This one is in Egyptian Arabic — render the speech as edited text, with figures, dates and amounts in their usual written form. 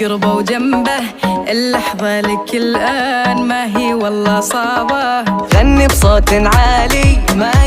قربه وجنبه، اللحظة لك الآن ما هي والله صعبة. غني بصوت عالي ما